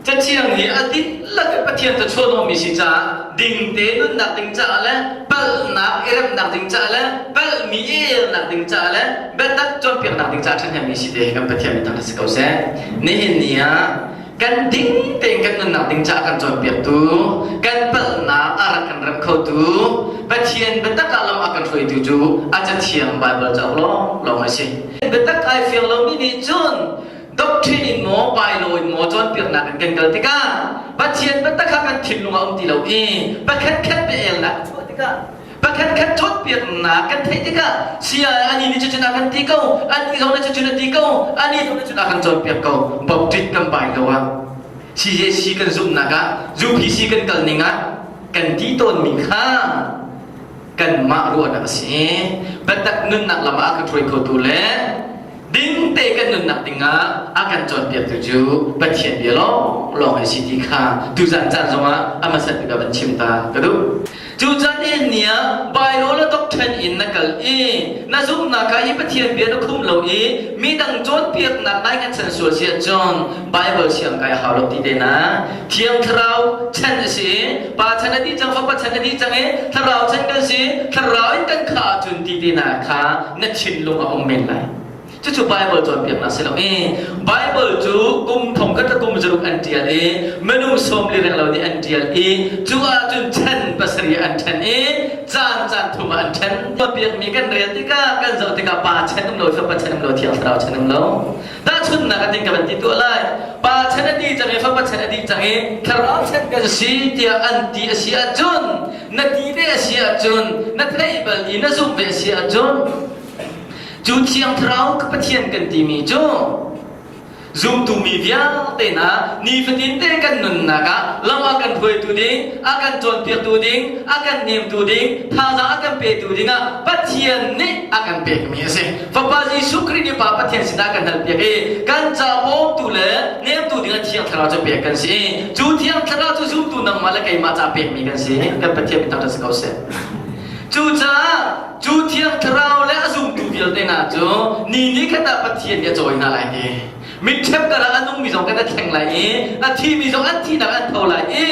Cathiang hi a dihlak in Pathian cu chuahhnawhmi si caah dingte nunnak ding caah le palhnak i remnak ding caah le palhmi i elnak ding caah le biatak cawnpiaknak ding caah ṭhahnemmi si te hi kan Pathian biatak a si ko seh. Nihin ni ah kan ding tein kan nunnak ding caah kan cawnpiaktu, kan palhnak a rak kan remh khotu, Pathian biatak ah lam a kan hruaitu cu a Cathiang Baibal cauk lawnglawng a si. Biatak ai fiang lomi nih cun doctrine in maw bylaw in maw cawnpiaknak in kan kal tikah Pathian biatak kha kan thinlung ah um ti lo i pakhat khat biaelnak chuah tikah pakhat khat cawnpiaknak kan theih tikah sia ani nih cucun a kan ti ko ani zong nih cucun a ti ko ani zong nih cun a kan cawnpiak ko baptist kan bylaw ah CJC kan zumhnak ah UPC kan kal ning ah kan ti tawnmi kha kanmah ruahnak a si biatak nunnak lam ah a ka hruai khotu le ding te kan nunnak dingah a kan cawnpiaktu cu Pathian bia lawng lawng a si ti kha tuzan caan zongah a hmasat bik ah van chim ta ka duh. Cu caan ni ah Baibal a doctrine in na kal i na zumhnak kha hi Pathian bia na khum lo i midang cawnpiaknak nai kan chan sual si ahcun Baibal siang kai a hau lo ti te na Thiang Thlarau chan a si i Pa chan a dih cang Fapa chan a dih cang i Thlarau chan kan si Thlarau in kan khah ahcun ti te na kha na thinlung a um men lai. Cucu Bible cawnpiaknak si lo i Bible cu kum thong khat le kum zaruk an ṭial i minung sawm li reng lo nih an ṭial i cu ahcun ṭhen pasarih an ṭhen i caan caan thum ah an ṭhen. Cawnpiakmi kan rel tikah kan zoh tikah pa chen um lo fapa chen um lo thiang thlarau chen um lo. Tahchunhnak a ting ka van ti tuah lai. Pa chen a dih cang i fapa chen a dih cang i thlarau chen kan si tiah an ti a si ahcun na ti ve a si ahcun na theih bal i na zumh ve a si ahcun cu thiang thlarau ka Pathian kan timi cu zumtu mi vialte hna nifatin te kan nunnak ah lam a kan hruaitu ding a kan cawnpiaktu ding a kan hnemtu ding thazaang a kan petu ding ah Pathian nih a kan pekmi a si Fapa Jesuh Khrih nih Pa Pathian sinah kan halpiak i kan ca bawmtu le nemtu ding ah Thiang Thlarau cu pek kan si i cu Thiang Thlarau cu zumtu nangmah le keimah ca pekmi kan si. Kan Pathian min thangṭhat si ko seh. Cucaah cu Thiang Thlarau le a zumtu vialte hna cu ni ni khat ah Pathian nih a cawi hna lai ti. Mitṭhep karah a nungmi zong kan i thleng lai i a thimi zong an thihnak an tho lai i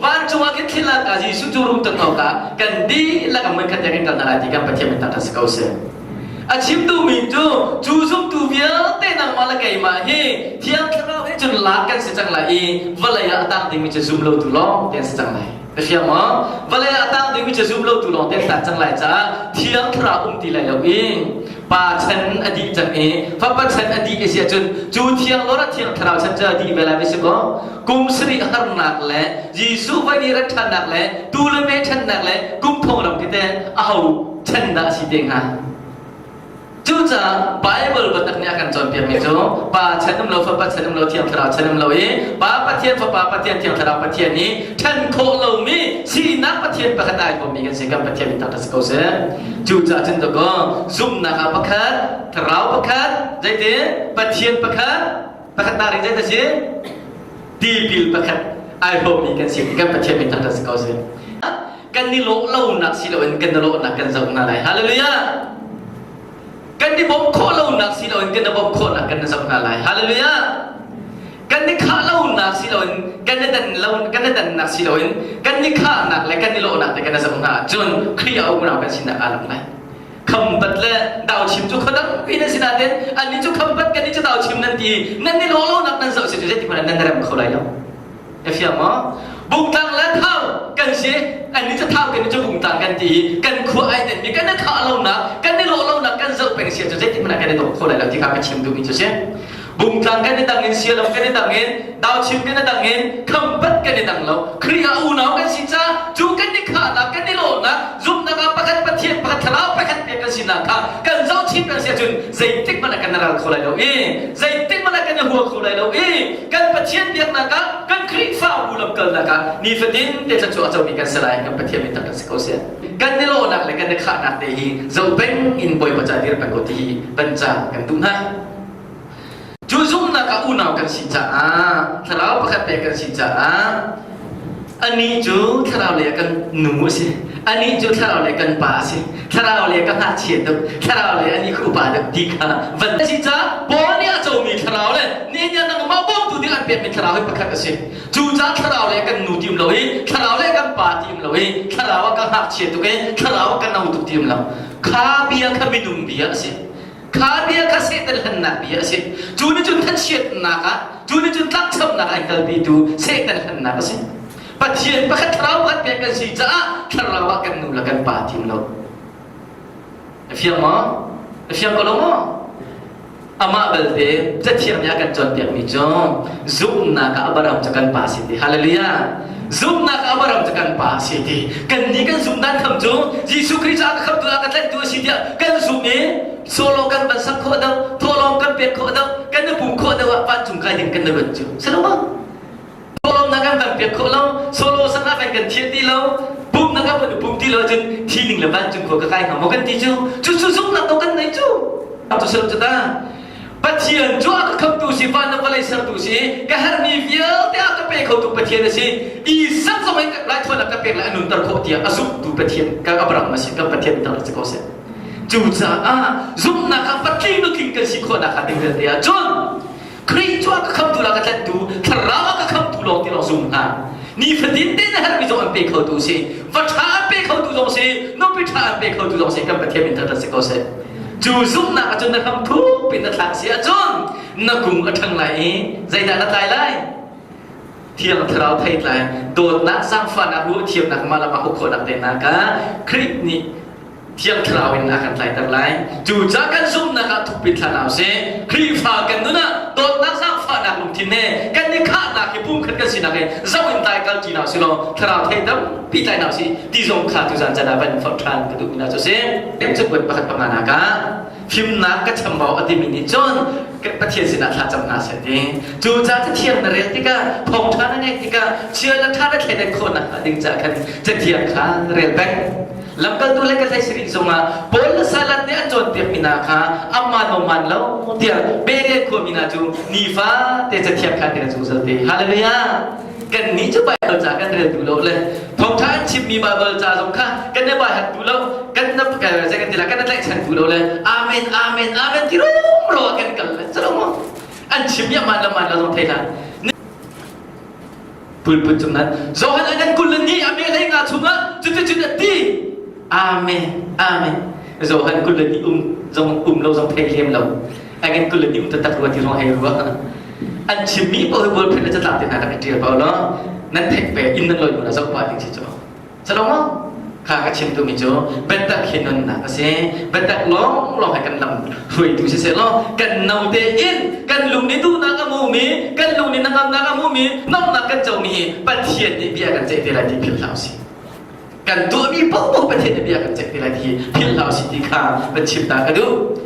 vancung ah khin thil ah Jesuh cu rum tuk awkah kan dihlak a muikhat tiang in kal hna lai ti kan Pathian min thangṭhat si ko seh. A chim duhmi cu cu zumtu vialte nangmah le keimah hi Thiang Thlarau he cun lak kan si cang lai i vawlei ah a tang dingmi cu zum lotu lawng te an si cang lai. Na fiang maw? Vawlei ah a tang dingmi cu zum lotu lawng te an tang cang lai caah Thiang Thlarau um ti lai lo i Pa chan a dih cang i Fapa chan a dih a si ahcun cu Thiang Lord a Thiang Thlarau chan cu a dih ve lai va si kaw kum sarih harnak le Jesuh voi nih rat ṭhannak le tu le me ṭhannak le kum thong ram khi teh aho chan dah a si te hnga? Cucaah Bible biatak nih a kan cawnpiakmi cu Pa chan um lo, Fapa chan um lo, Thiang Thlarau chan um lo i Pa Pathian, Fapa Pathian, Thiang Thlarau Pathian i ṭhen khawh lomi sinak Pathian pakhat ai huammi kan si. Kan Pathian min thangṭhat si ko seh. Cucaah cun dakaw zumhnak ah pakhat, Thlarau pakhat, zeiti Pathian pakhat, pakhat na ring zei si? Tipil pakhat ai huammi kan si. Kan Pathian min thangṭhat si ko seh. Kan i lawh lonak si loin kan i lawhnak kan zoh hna lai. Hallelujah! Kan i bawmh khawh lonak si loin kan i bawmh khawhnak kan zoh hna lai. Hallelujah! Kan i khah lonak si loin kan i dan lo kan i dannak si loin kan i khahnak le kan i lawhnak te kan i zoh hna ahcun Khrih a unau kan sinak aa lang lai. Khampat le dauchim cu khuadang pi nan si nain annih cu khampat kan nih cu dauchim nan ti nan i lawh lonak nan zoh si cu zeitik hmanh nan rem kho lai lo. Na fiang maw? Bungtlang le thau kan si. Annih cu thau kan cu bungtlang kan ti i kan khua ai denmi kan i khah lonak, kan i lawh lonak kan zoh peng sia cu zeitik hmanh ah kan i dawh kho lai lo ti kha ka chim duhmi cu si. Bungtlang kan i dang in sialom kan i dang in dauchim kan i dang in khampat kan i dang lo. Khrih ah unau kan si ca cu kan i khahnak kan i lawhnak zumhnak ah pakhat Pathian pakhat thlarau pakhat pek kan sinak kha kan zohchih peng si ahcun zeitik hmanh ah kan ral kho lai lo i zeitik hmanh ah kan i hua kho lai lo i kan Pathian biaknak ah kan Khrihfabu lamkalnak ah nifatin te thluachuah a comi kan si lai kan Pathian min tak si ko seh kan i lawhnak le kan i khahnak te hi zoh peng in Bawipa ca dir peng ko ti hi kan ca kan duh hna cu zumhnak ah unau kan si caah thlarau pakhat pek kan si caah Anih cu thlarau lei ah kan nu a si. Anih cu thlarau lei kan pa a si. Thlarau lei ka ngakchia tuk. Thlarau lei anih kha upa deuh ti kha van si ca Paul nih a comi thlarau le nihin nangmah bawmtu ding an. an pekmi thlarau hi pakhat a si. Cucaah thlarau le kan nu ti um lo i thlarau le kan pa ti um lo i thlarau ah ka ngakchia tuk i thlarau ah ka no tuk ti um lo. Kha bia kha minung bia a si. Kha bia kha Satan hlennak bia a si. Cu nih cun thachiatnak ah, cu nih cun tlakchamnak ah an kalpitu Satan hlennak a si. Pathian pakhat thlarau pakhat pek kan si caah thlarau ah kan nu le kan pa ti um lo. Na fiang maw? Na fiang ko lo maw? Amah belte Cathiang nih a kan cawnpiakmi cu zumhnak ah Abraham cu kan pa si ti. Hallelujah! Zumhnak ah Abraham cu kan pa si ti. Kan nih kan zumh dan kham cu Jesuh Khrih cu a ka khamtu a ka tlanhtu a si tiah kan zumh i solo kan van sak khawh deuh, thawhlawm kan pek khawh deuh, kan i pum khawh deuh ah vancung kai ding kan na ruat cu. Si lo maw? Thawhlawm na kan van pek khawh lo, solo sak ah kan kan thiah ti lo, pum na kan van pum ti lo cun thi ning le vancung khua ka kai hnga maw kan ti cu. Cu cu zumhnak to kan nei cu. Tu sel cu ta. Pathian cu a ka khamtu si, van le vawlei sertu si, ka herhmi vialte a ka pe khotu Pathian a si. Isak zong in raithawinak ka pek le a nunter khawh tiah a zumhtu Pathian ka Abraham a si, kan Pathian tar si ko seh. Cucaah zumhnak ah patling nutling kan si khawhnak hnga ding vialte ah cun Khrih cu a ka khamtu la ka tlanhtu, thlarau a ka khamtu lawng ti lawng zum hna. Nifatin te na herhmi zong an pe khotu si, va ṭha an pe khotu zong si, nupi ṭha an pe khotu zong si, kan Pathian min thangṭhat si ko seh. Cu zumhnak ahcun na hram thuk in na thlak si ahcun na kung a ṭhang lai i zeidah na tlai lai? Thiang Thlarau theitlai, dawtnak, zaangfahnak, ruahthiamnak, mah le mah uk khawhnak te hna kha Khrih nih Thiang Thlarau in a kan tlaiter lai. Cucaah kan zumhnak ah thukpi thla hna usih. Khrihfa kan nun ah dawtnak zaangfahnak lungthin he kan i khahnak hi pumkhat kan sinak he zoh in tlai kal ṭi hna usih law Thlarau thei tampi tlai hna usih ti zong kha tuzan can ah van forh ṭhan ka duhmi hna cu si. Cakuat pakhat panganak ah fimnak ka chambau a timi nih cun Pathian sinah thla cam hna seh ti. Cucaah Cathiang na rel tikah thawngṭha na ngaih tikah chia le ṭha na thleidan khawhnak hnga ding caah khan Cathiang kha rel peng. Lamkaltu le ka tlaihsirih zongah Paul le Silas nih an cawnpiakmi hna kha amah no man lo tiah Berea khuami hna cu nifate cathiang kha an zungzal te. Hallelujah! Kan nih cu Baibal ca kan rel duh lo le thawngṭha an chimmi Baibal ca zong kha kan i baihat duh lo, kan na zei kan ti la kan na tlaihchan duh lo le Amen, Amen, Amen ti rumro kan kal le cu maw? An chimmi aman le man lo zong thei hlah. Pulput cung nan Johan an kan kul ni a me hlei nga chungah cuticun a ti Amen Amen Johan kul le ni um zong um lo zong thei lem lo again kul le ni um taktak rua ti rong hei rua an chimmi paoh hi bualphen le catlap te hna rak i ṭial ko law nan theih pe inn nan loi hnu zoh pah ding si cu Salawng kha ka chim tumi cu biatak hi nunnak a si. Biatak lawnglawng he kan lam hruaitu siseh law kan no tein kan lung nih duhnak a hmumi, kan lung nih hnangamnak a hmumi, nomhnak kan comi hi Pathian nih bia kan ceih te lai ti philh hlah usih. Kan tuahmi paohpaoh Pathian nih bia kan ceih te lai ti philh hlah usih ti kha van chim ta ka duh.